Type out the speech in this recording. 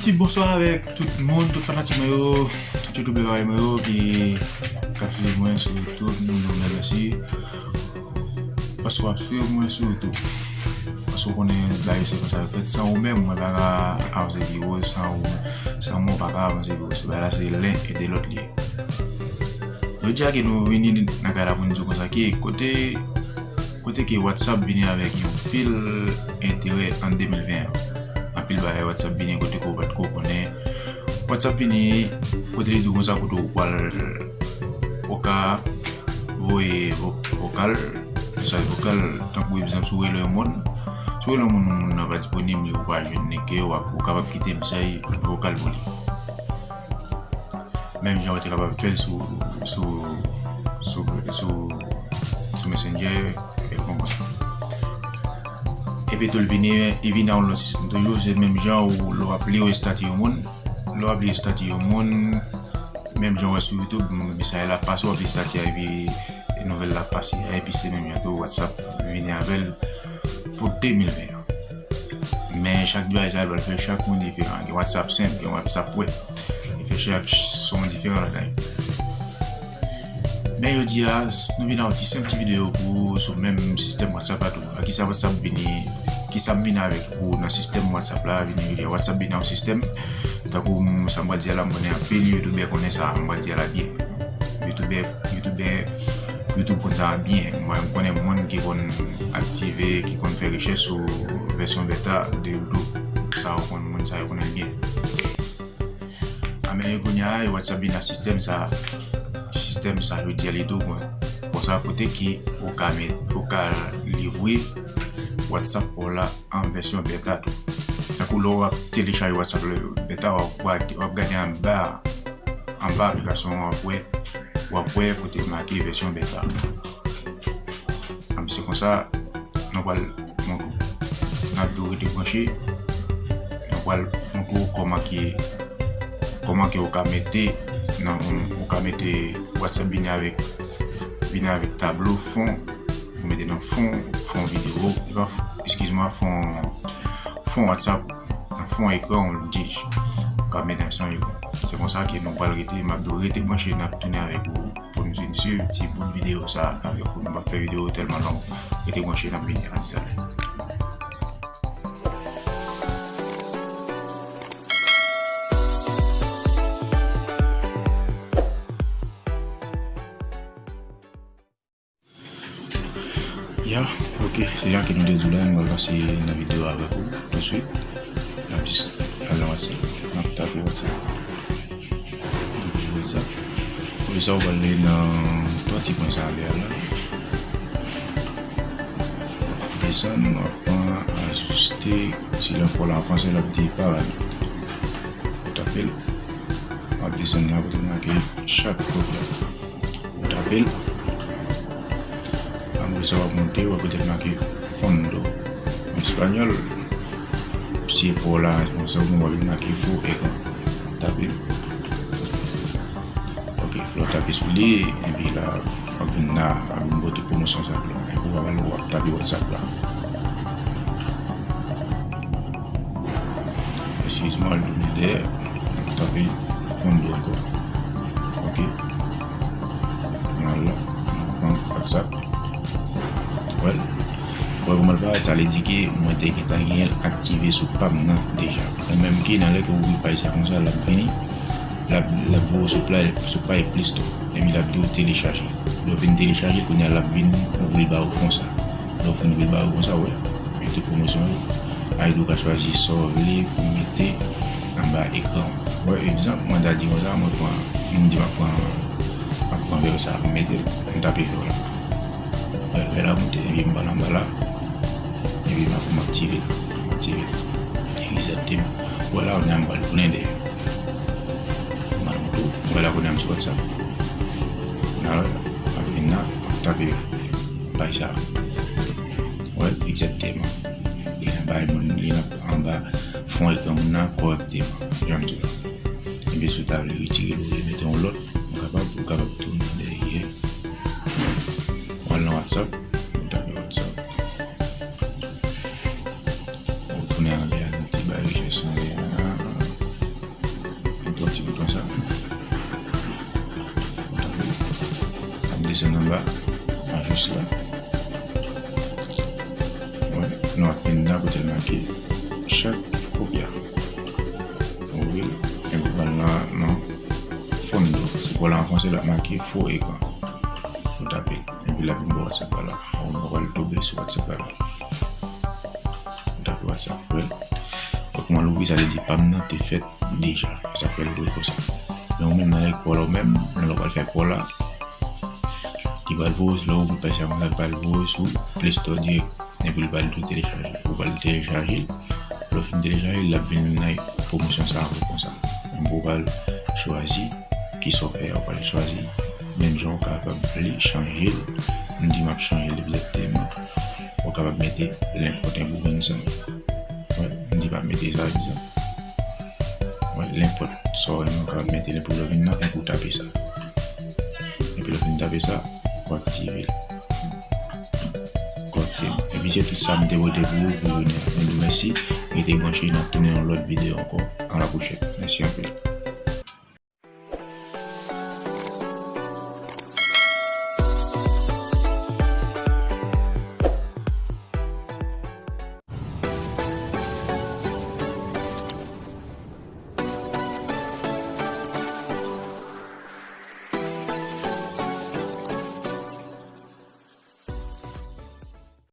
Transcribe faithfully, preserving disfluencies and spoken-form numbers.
Ti bonswa avèk tout moun, tout fanatik mwen yo, tout youtubè parèy mwen yo ki k ap swiv mwen sou YouTube, nou di w mèsi. Paske w ap swiv mwen sou YouTube. Paske w konnen bagay se konsa yo fèt. San ou menm, mwen pa ka avanse pi wo. San ou, san mwen, w pa ka avanse pi wo. Se bagay la, se len ede lòt li ye. Jodi a ke nou vini nan kay la pou n di w konsa ke kote, kote ke WhatsApp vini avèk yon pil enterè an de mil ven an. Anpil bagay WhatsApp vini kote ke w pa t ko konnen. WhatsApp vini kote li di w konsa kote w pral, ou ka voye vo-, vokal, mesaj vokal, tankou egzanp, si w rele yon moun, si w rele yon moun, yon moun nan pa disponib, li ou pa jwenn li, ke w ap, ou kapab kite mesaj vokal pou li. Menm jan ou te kapab fè l sou, sou, sou, sou, sou Messenger, kèlkonk konsa. Epi tou l vini, li vini nan yon lòt sistèm toujou, se menm jan ou lè w ap li estati yon moun, lè w ap li estati yon moun, menm jan w wè sou YouTube, mesaj la pase, w ap li estati a, epi nouvèl la pase, epi se menm jan tou WhatsApp vini avè l pou de mil ven an. Men chak bagay sa yo pral fè chak moun diferan. Gen WhatsApp senp, gen WhatsApp wè. Li fè chak son diferan ladan yo. Men jodi a, s-, nou vin ak yon ti senp ti videyo pou sou menm sistèm WhatsApp la tou. A kisa WhatsApp vini, kisa m vin avèk pou nan sistèm WhatsApp la, vini jodi a. WhatsApp vin ak yon sistèm, tankou m, sa m pral di a la, m konnen anpil youtubè konnen sa, m pral di a la byen. Youtubè, youtubè, YouTube konn sa byen. Mwen, m konnen moun ki konn aktive, ki konn fè rechèch sou vèsyon beta de YouTube. Sa yo konn, moun sa yo konnen l byen. A men yo kounye a, WhatsApp vin ak sistèm sa, sistèm sa yo di a li tou, konsa kote ki ou ka met, ou ka livre WhatsApp ou la an vèsyon beta tou. Tankou lè w ap telechaje WhatsApp le beta, w ap gade, w ap gade anba, anba aplikasyon an, w ap wè, w ap wè kote make vèsyon beta. Anben, se konsa, nou pral montre w. N ap di w rete branche. Nou pral montre w kòman ke, kòman ke ou ka mete nan, ou ka mete WhatsApp vini avèk, vini avèk tablo fon. Ou mete nan fon, fon videyo, epa, eskize mwa, fon, fon WhatsApp, nan fon ekran, ou di, ou ka mete nan fon ekran. Se konsa ke nou pral rete, m ap di w rete branche, n ap tounen avèk ou pou nou vin swiv ti bout videyo sa avèk ou. Nou p ap fè videyo tèlman long. Rete branche, n ap vini a di talè. Ya, ok, se jan ke nou te di w la, nou pral pase nan videyo avèk ou touswit. N ap jis al nan WhatsApp, n ap tape WhatsApp. N ap tape WhatsApp. Apre sa, ou pral ale nan twa ti pwen sa a la. Desann, w ap pran ajiste, se lè w pran la an fransè, l ap di pa. Ou tape l, w ap desann la kote make chat kòd la. Ou tape l. Apre sa, w ap monte, w ap wè kote l make fondo. An espanyòl, si e pa w la, konsa, ou wè l make fo ekran. Tape l. Ok, lè w tape sou li, epi la, w ap vin la, w ap vin bò tout pwomosyon sa yo la. Epi w ap al, w ap tape WhatsApp la. Eskize mwa, al tounen dèyè. N ap tape fondo ankò. Ok. N al la. N ap pran WhatsApp. Well, wè kòman l parèt, sa vle di ke mwen te gentan genyen l aktive sou pa m nan deja. Ou menm ki nan lè ke w ouvri paj sa konsa, l ap vini, l ap, l ap voye w sou pla-, sou paj plis tou. Epi l ap di w telechaje. Lè w fin telechaje, kounye a l ap vin ouvri l ba ou konsa. Lè w fin ouvri l ba ou konsa, w wè, mete pwomosyon yo. Ayiti ou ka chwazi sa w vle pou mete anba ekran. Wè, egzanp, mwen ta di konsa, mwen pran, m di m ap pran, m ap pran vè sa, m mete l, m tape vè la. Wè, vè la monte, epi m pral anba la, epi m ap, m aktive l, m aktive l. Egzakteman. Wè la, kounye a m pral tounen dèyè. M pral montre w. Wè la, kounye a m sou WhatsApp. Kounye a, m ap vin la, m ap tape paj sa. Wè, egzakteman. Li nan bay moun, li nan anba fon ekran moun nan kòrèkteman, jan m di w la. Epi si w ta vle retire l oubyen mete yon lòt, ou kapab, ou kapab tounen dèyè. Ou al nan WhatsApp, ou tape WhatsApp. Ou tounen anlè a nan ti bay rechèch anlè a. Ba, an jis la. Wè, nou ap vin nan kote l make chat kopya. Wi, epi pral nan, nan fondo. Se pou la an franse l ap make fo ekran. Ou tape l. Epi l ap vin bò WhatsApp la la. Ou nou pral tonbe sou WhatsApp la la. Ou tape WhatsApp, wè. Donk, mwen louvri sa, li di pa m nan te fèt deja. Sa pral louvri konsa. Men ou menm nan lè kwa la, ou menm, nan lè w pral fè kwa la, li pral voye, lè ou pral fè sa konsa, li pral voye sou Play Store dirèk. Epi li pral tou telechaje. Ou pral telechaje l. Lè w fin telechaje l, l ap vin nan pwomosyon sa a pou konsa. Menm pou w pral chwazi ki sa w fè a, ou pral chwazi. Menm jan ou kapab li chanje l. M di m ap chanje l egzakteman. Ou kapab mete lenpòt enpou vennsenk. Wè, m di m ap mete sa egzanp. Wè, lenpòt sa w renmen, ou kapab mete l pou lè w vin nan, epi w tape sa. Epi lè w fin tape sa, w aktive l. Konte m. Epi se tout sa m te pote pou ou pou jounen an. Mwen di w mèsi. Rete branche, n ap tounen yon lòt videyo ankò. A la pwochèn. Mèsi anpil.